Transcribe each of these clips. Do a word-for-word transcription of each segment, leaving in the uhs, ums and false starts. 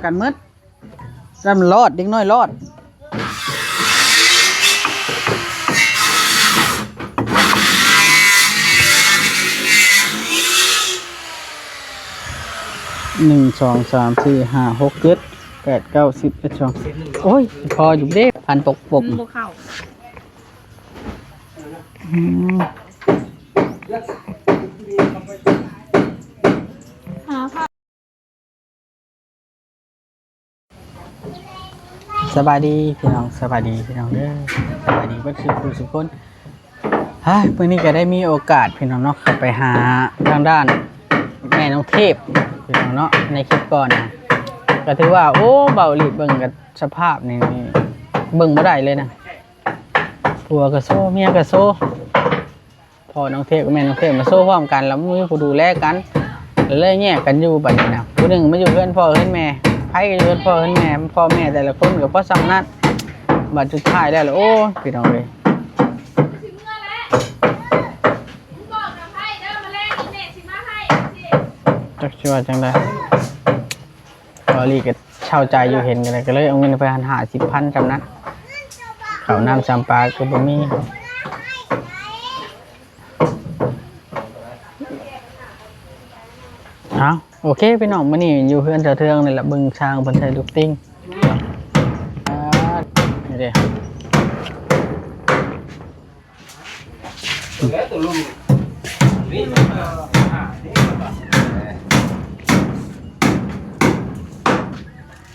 กันหมด ซ้ำรอด เด็กน้อยรอด หนึ่ง สอง สาม สี่ ห้า หก เจ็ด แปด เก้า สิบ เอ็ด สอง โอ้ย พออยู่เด้ พันปกปก มันบ่เข้า อืม สบายดีพี่น้อง สบายดีพี่น้องเด้อ สบายดีเบิดสุขสุขคน เฮ้ย มื้อนี้ก็ได้มีโอกาสพี่น้องเนาะ เข้าไปหาทางด้านแม่น้องเทพพี่น้องเนาะ ในคลิปก่อนนะ ก็ถือว่า โอ้ เบาอีหลี เบิ่งกับสภาพนี่ เบิ่งบ่ได้เลยนะ ผัวก็โซ่ เมียก็โซ่ พ่อน้องเทพกับแม่น้องเทพมาโซ่พร้อมกัน แล้วบ่มีผู้ดูแลกัน แล้วเลยแยกกันอยู่บัดนี้นะ ผู้หนึ่งมาอยู่เฮือนพ่อเฮือนแม่ ไผก็อยู่เฮือนพ่อเฮือนแม่ พ่อแม่แต่ละคนก็พอส่ำนั้น บัดสุดท้ายแล้วล่ะ โอ้ย พี่น้องเอ้ย จักสิว่าจังใด บาลีก็เช่าใจอยู่เห็นกันเลย ก็เลยเอาเงินไปหันห้าสิบพันจำนั้น ข้าวน้ำซ้ำปลาก็บ่มี เอา โอเคพี่น้อง มื้อนี้อยู่เฮือนเจ้าเทืองนี่แหละ เบิ่งช่างเพิ่นใส่ลูกติ่ง อ่า นี่เด้ แล้วตัวลุงนี่มันก็หานี่มันก็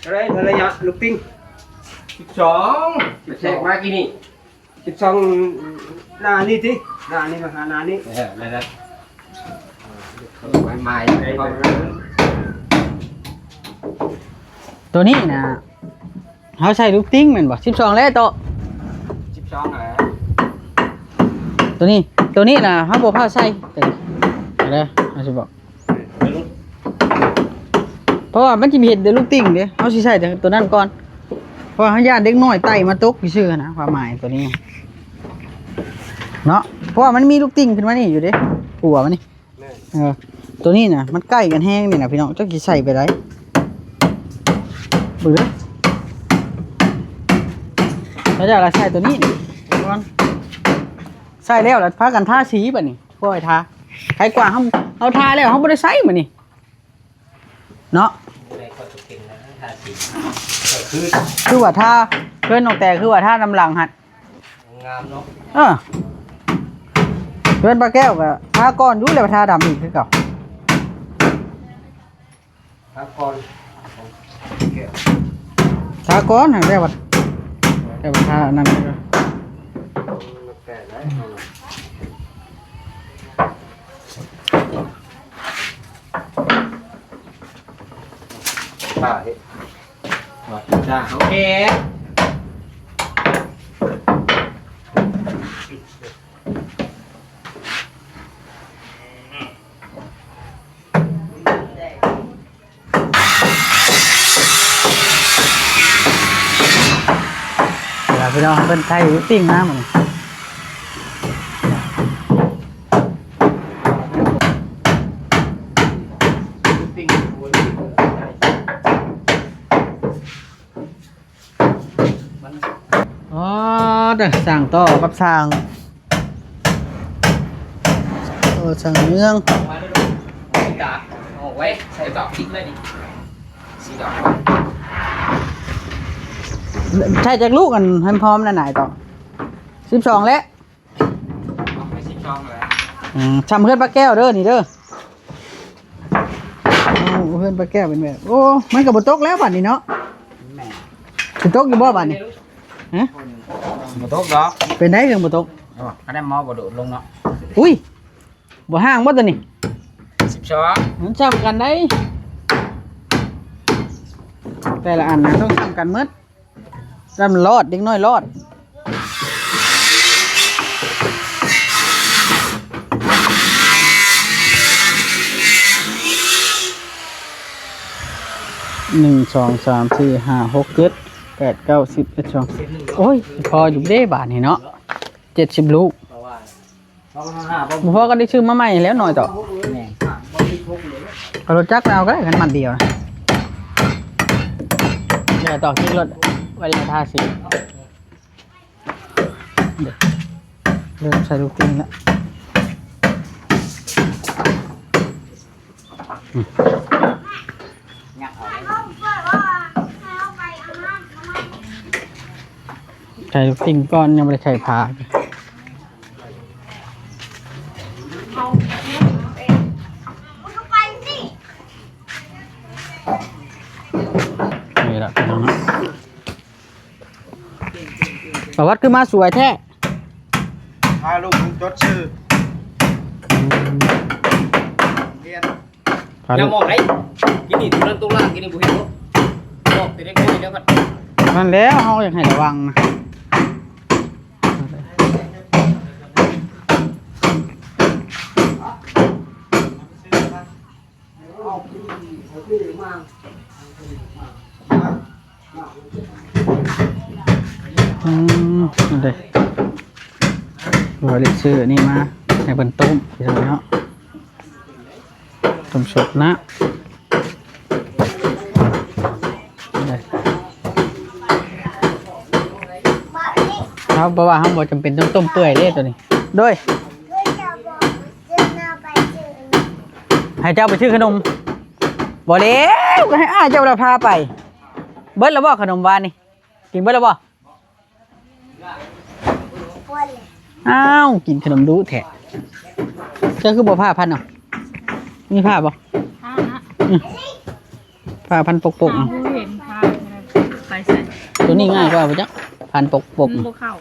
อะไร อะไรเนี่ย ลูกติ่ง สิบสอง ไปเช็คมากี่นี่ สิบสอง หน้านี่ติ หน้านี่มาหาหน้านี่ เออ นั่นแหละ ไม้ไม้ ตัวนี้นะ เฮาใส่ลูกติ่งแม่นบ่ สิบสอง แล้วโตะ สิบสอง อะไร ตัวนี้ ตัวนี้นะ เฮาบ่พาใส่ ตัวนี้ เด้อ เฮาสิบอก เพราะว่ามันสิมีเห็ดเดี๋ยวลูกติ่งเด้ เฮาสิใส่แต่ตัวนั้นก่อน เพราะว่าเฮาย่านเด็กน้อยไต่มาตกซื่อๆนะ ความหมายตัวนี้ เนาะ เพราะว่ามันมีลูกติ่งขึ้นมานี่อยู่เด้ หัวมันนี่ แม่น เออ ตัวนี้นะ มันใกล้กันแฮงนี่นะพี่น้อง จักสิใส่ไปได้ เบิ่งเด้อ เขาเจ้าละใส่ตัวนี้ก่อน ใส่แล้ว แล้วพากันทาสีบัดนี้ ค่อยทา ใครกว่าเฮา เฮาทาแล้ว เฮาบ่ได้ใส่บัดนี้ เนาะ บ่ได้ค่อยก็เก่งนะ ทาสี ก็คือ คือว่าทา เพื่อนน้องแต่คือว่าทาน้ำหลังหั่น งามเนาะ เออ เพื่อนป้าแก้วก็ทาก่อนอยู่แล้วทาดำอีกคือเก่า ทาก่อน ทาก่อนหั่นแล้วบัด แล้วบัดทาอันนั้นก็ แต่แล้ว ป้าเฮ็ด จ้า โอเค เดี๋ยวพี่น้องเพิ่นไทยปิ้งน้ำมัน ปิ้ง อ๋อ เด้อ สั่งต่อกับสั่ง เออ สั่งเมือง สีดาออกไว้ ใส่ดอกพริกเลยนี่ สีดอก ใช่จักลูกอันให้พร้อมนะนายต่อ สิบสอง แล้ว ออกไป สิบสอง แล้ว อืม ทำเพื่อนป้าแก้วเด้อ นี่เด้อ โอ้ เพื่อนป้าแก้วเป็นแบบ โอ้ มันก็บ่ตกแล้วบัดนี้เนาะ แม่ สิตกอยู่บ่บัดนี้ ฮะ บ่ตกดอก เป็นได้จั่งบ่ตก อ๋อ ก็ได้หมอบ่โดดลงเนาะ อุ้ย บ่ห่างบ่ตัวนี้ สิบสอง มันซ้ำกันได้ แต่ละอันนะต้องซ้ำกันหมด ซ้ำรอด เด็กน้อยรอด หนึ่ง สอง สาม สี่ ห้า หก เจ็ด แปด เก้า สิบ เอ็ด สอง โอ้ย พออยู่เด้บาดนี้เนาะ เจ็ดสิบ ลูก เพราะว่า เพราะว่าห้าบ่ บ่พอก็ได้ซื้อมาใหม่แล้วหน่อยต่อ แม่น เอารถจักรเอาก็ได้คันมันเดียวนะ เดี๋ยวต่อคลิปรถไว้แล้วทาสี เดี๋ยวเริ่มใส่ลูกปิ้งแล้ว ใส่ลูกปิ้งก่อน ยังไม่ได้ใส่ผัก นี่แหละพี่น้องเนาะ ประวัติคือมาสวยแท้ พาลูกผมจดชื่อ อืม เรียน พา อ ลู ย่าก มองไอ้ กินนี่ตุลันตุลากินนี่บุหิว บอกแต่เด็กน้อยแล้วกัน นั่นแล้ว เฮาอยากให้ระวังนะ อืม นั่นเด้ ว่าได้ซื้ออันนี้มา ให้เพิ่นต้มพี่น้องเนาะ ต้มสดนะ ครับ เพราะว่าเราบ่จำเป็นต้องต้มเปื่อยเด้ตัวนี้ โดย ให้เจ้าไปซื้อขนม บ่แล้ว ก็ให้อ้ายเจ้าละพาไป เบิดแล้วบ่ขนมวานนี่ กินเบิดแล้วบ่ อ้าว กินขนมดุแท้ เจ้าคือบ่พาพันเนาะ มีพาบ่ พานะ อืม พาพันปกๆ เอา บ่เห็นพา ไปใส่ ตัวนี้ง่ายกว่าบ่จ๊ะ พันปกๆ มันบ่เข้า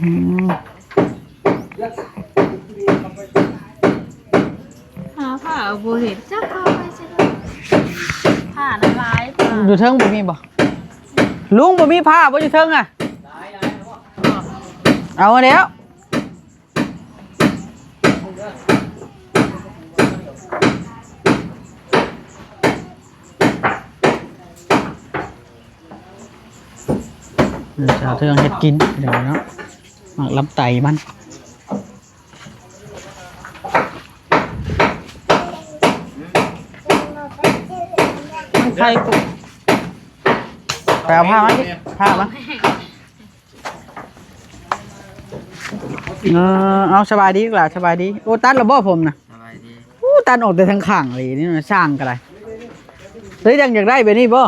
อืม หาผ้าเอาบ่เห็น จักเอาไปใส่ ผ้าน่ะหลาย ผ้า อยู่เทิงบ่มีบ่ ลุงบ่มีผ้าบ่อยู่เทิงอะ เอาแล้ว เดี๋ยวจะเอาเทิงเฮ็ดกิน เดี๋ยวเนาะ หมากลำไตมัน มันไข่กุ ไปเอาผ้ามาสิ ผ้ามา เออ เอา สบายดีลูกหลาน สบายดี โอ้ ตัดแล้วบ่ผมนะ สบายดี โอ้ ตัดออกแต่ทางข้างเลยนี่นะ ช่างก็ได้ เฮ้ย ยังอยากได้แบบนี้บ่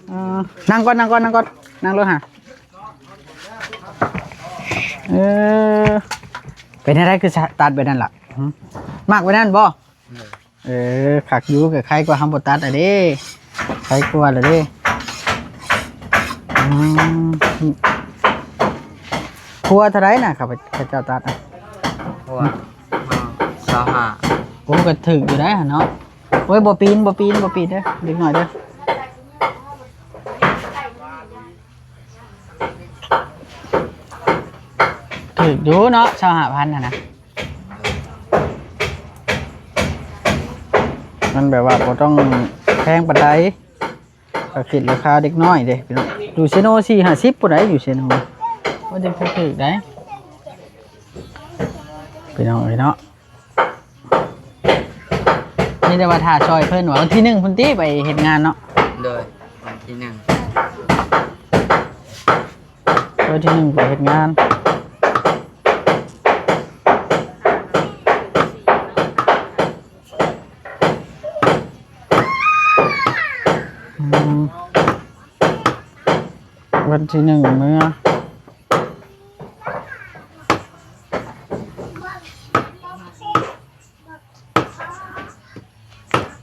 เออ นั่งก่อน นั่งก่อน นั่งก่อน นั่งลงหา เออ เป็นอะไรคือตัดแบบนั้นล่ะ หึ มักแบบนั้นบ่ เออ คักอยู่ ก็ไข่กว่าเฮาบ่ตัดอะเด้ ไข่กว่าละเด้ อืม ครัวเท่าไหร่น่ะ ข้าพเจ้าตัดอะ ครัว ซาวห้า โอ้ ก็ถืกอยู่ได้หั่นเนาะ โอ้ย บ่ปีน บ่ปีน บ่ปีนเด้อ เด็กน้อยเด้อ ถืกอยู่เนาะ ซาวห้าพันหั่นนะ มันแบบว่าบ่ต้องแพงปานใด ก็คิดราคาเด็กน้อยเด้พี่น้อง อยู่เซโนสี่ห้าสิบผู้ใดอยู่เซโน ว่าจะถืกได้ พี่น้องเอ้ยเนาะ นี่แต่ว่าถ้าซอยเพิ่นว่าวันที่หนึ่งพุ้นติไปเฮ็ดงานเนาะ โดย วันที่หนึ่ง วันที่หนึ่งไปเฮ็ดงาน อืม วันที่หนึ่งเมื่อ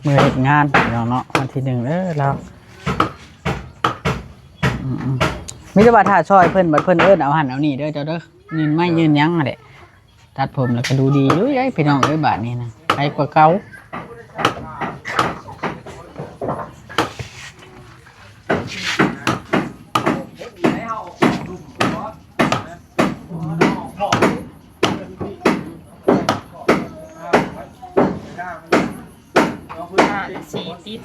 เมื่อเฮ็ดงานพี่น้องเนาะ วันที่หนึ่งเด้อเรา อืมๆ มีแต่ว่าถ้าซอยเพิ่น บัดเพิ่นเอิ้นเอาหั่นเอานี่เด้อเจ้าเด้อ ยืนไม้ยืนหยังหั่นแหละ ตัดผมแล้วก็ดูดีอยู่เด้พี่น้องเอ้ย บาดนี้นะ ไผกว่าเก่า อ่า สีติด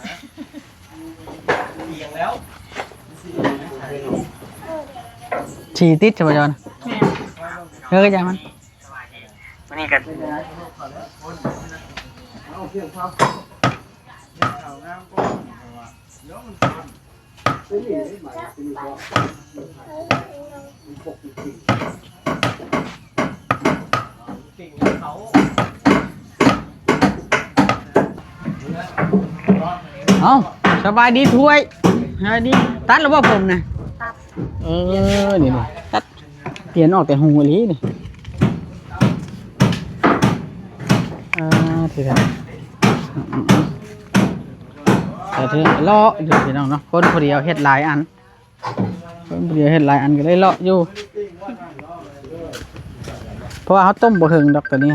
สีติดใช่ปะจอน แม่น เออ ก็ยังมัน วันนี้กัน เอา สบายดีถ้วย สบายดี ตัดแล้วบ่ผมนะ ตัด เออ นี่ดิ ตัด เปลี่ยนออกแต่หูอีหลีนี่ อ่า ทีละ แต่เธอเลาะอยู่พี่น้องเนาะ คนผู้เดียวเฮ็ดหลายอัน คนผู้เดียวเฮ็ดหลายอันก็เลยเลาะอยู่ เพราะว่าเขาต้มบ่เฮิงดอกตัวนี้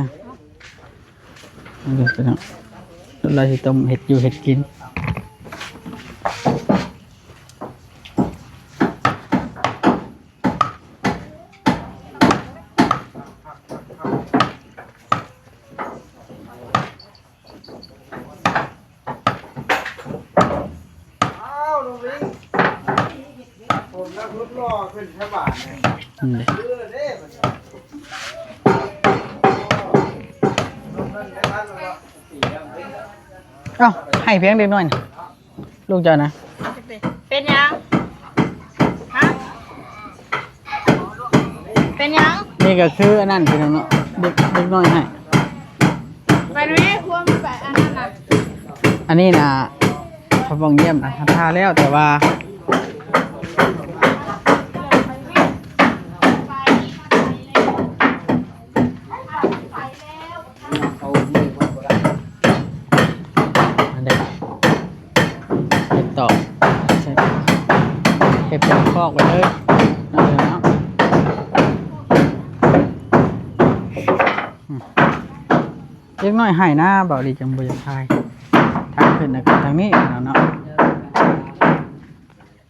นี่พี่น้อง เราสิต้มเฮ็ดอยู่เฮ็ดกิน อ้าว ลุงลิง ผมนักรถล่อขึ้นแค่บาทเนี่ย อืม เออเด้ เอ้า ให้เพียงเด็กน้อยน่ะ ลูกเจ้านะ เป็นหยัง ฮะ เป็นหยัง นี่ก็คืออันนั้นพี่น้องเนาะ เด็ก เด็กน้อยให้ ไปแม่ครัวมันไปอันนั้นน่ะ อันนี้นะ เขาบ่งเยี่ยมนะ ทาแล้วแต่ว่า อันเดียว เฮ็ดต่อ เฮ็ดเป็นคอกไปเลย เอาเลยเนาะ อืม เล็กน้อยให้นะ เบาดีจังบ่อยากถ่าย ทางขึ้นนะ ทางนี้เอาเนาะ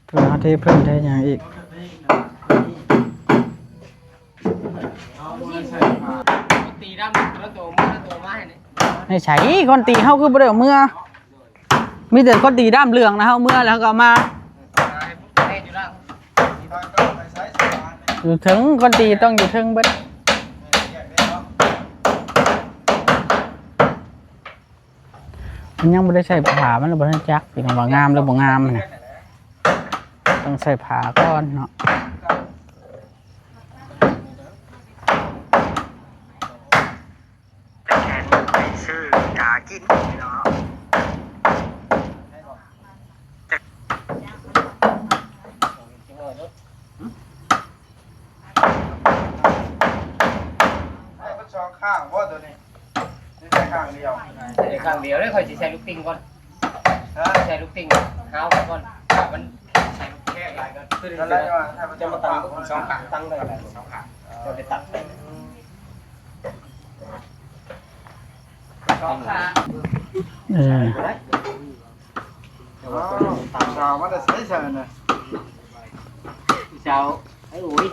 เพื่อเอาเทพื้นเทหยังอีก ตีดำแล้วตัวมาแล้วตัวมาให้นี่ ให้ใส่คนตีเฮาคือบ่ได้เอาเมือ มีแต่คนตีด้ามเหลืองนะ เฮาเมือแล้วก็เอามา อยู่เทิง คนตีต้องอยู่เทิงเบิด มันยังบ่ได้ใส่ผ้า มันเลยบ่ทันจัก พี่น้องว่างามหรือบ่งามนะ ต้องใส่ผ้าก่อนเนาะ จะแขนไปซื้อยากินเนาะ ให้มันสองข้างบ่ตัวนี้ นี่ใส่ข้างเดียว ใส่ข้างเดียวเลย ค่อยสิใส่ลูกปิงก่อน ฮะ ใส่ลูกปิงหาวก่อน มันใส่ลูกแยกหลายก่อน แล้วจะมาตั้งสองข้าง ตั้งได้หลายสองข้าง จะไปตัดไป สองข้าง เออ อ้าว สาวมาแต่ไสซะน่ะ สาว ไอ้โอ้ย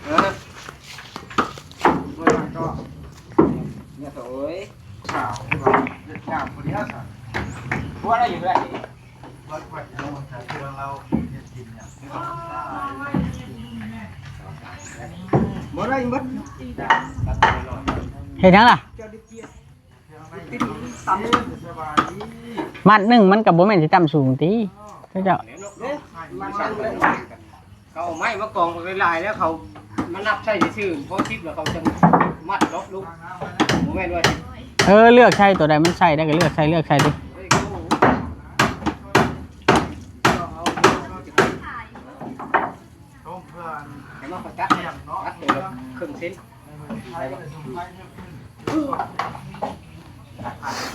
เออ เมื่อไหร่ก็ เนี่ยโอ้ย สาวที่ว่าเวียดนามคนนี้สาว ว่าเราอยู่เพื่อน บ่ได้หมด เฮ็ดหยังล่ะ มัดหนึ่งมันก็บ่แม่นสิต่ำสูงติ เขาเจ้า เขาเอาไม้มากองไว้หลายแล้วเขามานับใส่ซื่อๆ พอสิบแล้วเขาจะมัดล็อกลูก บ่แม่นว่าสิ เออ เลือกใส่ตัวใดมันใส่ได้ก็เลือกใส่ เลือกใส่ติ ต้มเพื่อน เห็นบ่ เขาจัด จัดตัวละครึ่งเซน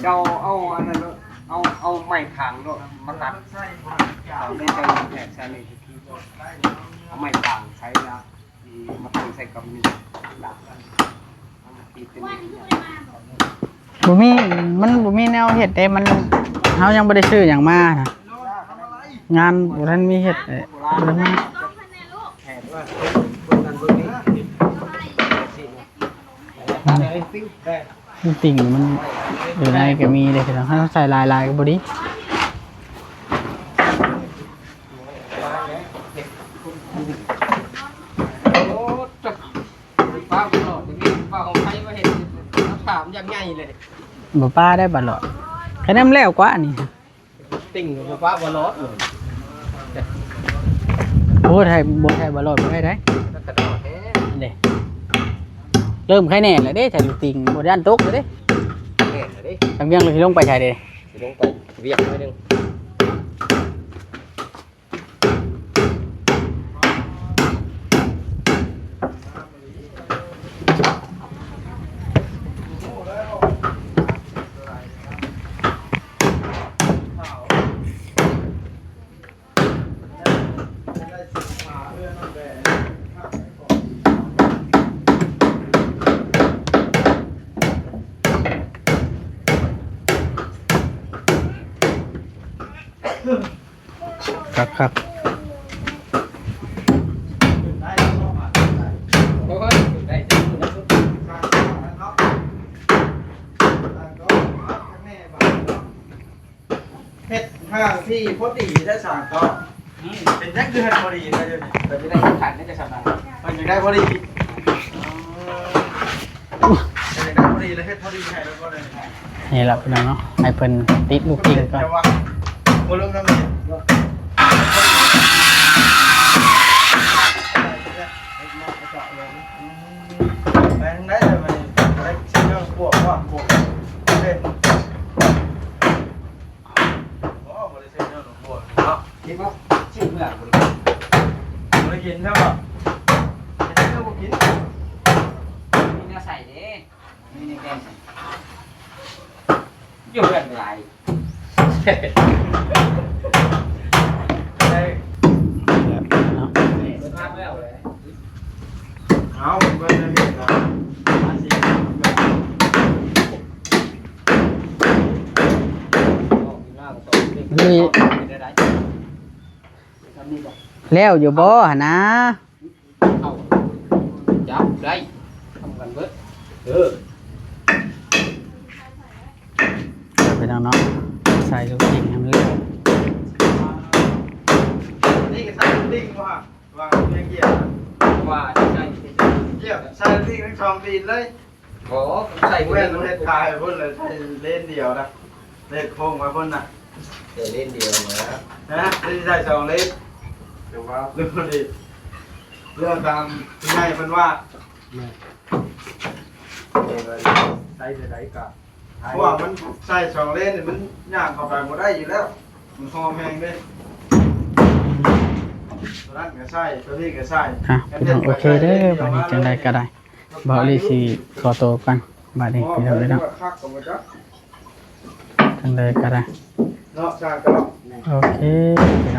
เจ้าเอาอันนั้นเนาะ เอา เอาไม้ถางเนาะ มาตัด เอาได้ใจแตกใส่นี่ เอาไม้ถางใส่ละ อืม มาตั้งใส่กับนี่ เอามาตีเป็น บ่มี มันบ่มีแนวเฮ็ดเด้ มัน เฮายังบ่ได้ซื้อหยังมานะ งานบ่ทันมีเฮ็ดเด้ บ่ได้มา ลูกปิงมันอยู่ในก็มีเด้ พี่น้อง ถ้าใส่หลายๆ ก็บ่ดี ป้าตลอด มีป้าของไผมาเห็น ถามอย่างใหญ่เลย บ่ป้าได้บัดหรอก คะแนนแล้วกว่านี่ ติ่งกับฟ้าบอลลอดเลย โอ้ไทยบ่ไทยบ่รอดบ่ได้ได๋ แล้วกระโดดแท้ เด้ เริ่มไคแน่แล้วเด้ ถ้าอยู่ติ่งบ่ย่านตกแล้วเด้ แน่นเลยดิ ทางเวียงเลยสิลงไปไสเด้ สิลงไปเวียงหน่อยหนึ่ง ครับครับ โอ้ย ได้จัง เฮ็ดห้างที่พอดีได้สามเก้า อืม เป็นจังคือเฮ็ดพอดีได้เดี๋ยวนี้ ก็จะได้ขันได้จะสำนัก มันยังได้พอดี มันยังได้พอดีแล้วเฮ็ดพอดีให้แล้วก็เลย นี่ล่ะพี่น้องเนาะ ให้เพิ่นติดลูกติ่งก่อน เดี๋ยววะ บ่ลงน้ำมัน ไปทางใดเลยบัดนี้ ไปเส้นทางบวกว่ะ บวก เส้น อ๋อ บ่ได้เส้นทางบวกเนาะ คิดว่าชื่อเมืองบ่ได้ บ่ได้กินใช่ปะ เห็นแล้วบ่กิน มีแนวใส่เด้ มีในแกงใส่ อยู่เพื่อนหลาย ได้ แบบนี้เนาะ เปิดภาพแล้วเลย เอาเบิ่งในเพจนะ นี่ แล้วอยู่บ่หั่นนะ เอา จับได้ ทำกันเบิด เออ ไปทางเนาะ ใส่ลูกติ่งให้มันเร็ว นี่ก็ใส่ลูกติ่งว่ะ วางเรียงเกียร์นะ ว่าใส่ เกียร์ใส่ลูกติ่งทั้งสองตีนเลย โอ้ ใส่ แว่นเฮ็ดขายพุ่นเลย ใส่เลนเดียวนะ เลนโค้งไว้พุ่นน่ะ ใส่เลนเดียวนะ นะ ไม่ใช่ใส่สองเลน เดี๋ยวว่า เรื่องพอดี เรื่องตามที่นายเพิ่นว่า แม่น เออ ใส่จะได้กะ เพราะว่ามันใส่สองเลนนี่มันย่างเข้าไปบ่ได้อยู่แล้ว มันหอมแฮงเด้ ตัวนั้นก็ใส่ ตัวนี้ก็ใส่ อ่ะ พี่น้อง โอเคเด้อ บัดนี้จังใดก็ได้ บ่าวลีสิขอตัวก่อน บัดนี้พี่น้องเอ้ยเนาะ คักกว่าบ่จัก จังใดก็ได้ เนาะ ช่างก็ โอเค พี่น้อง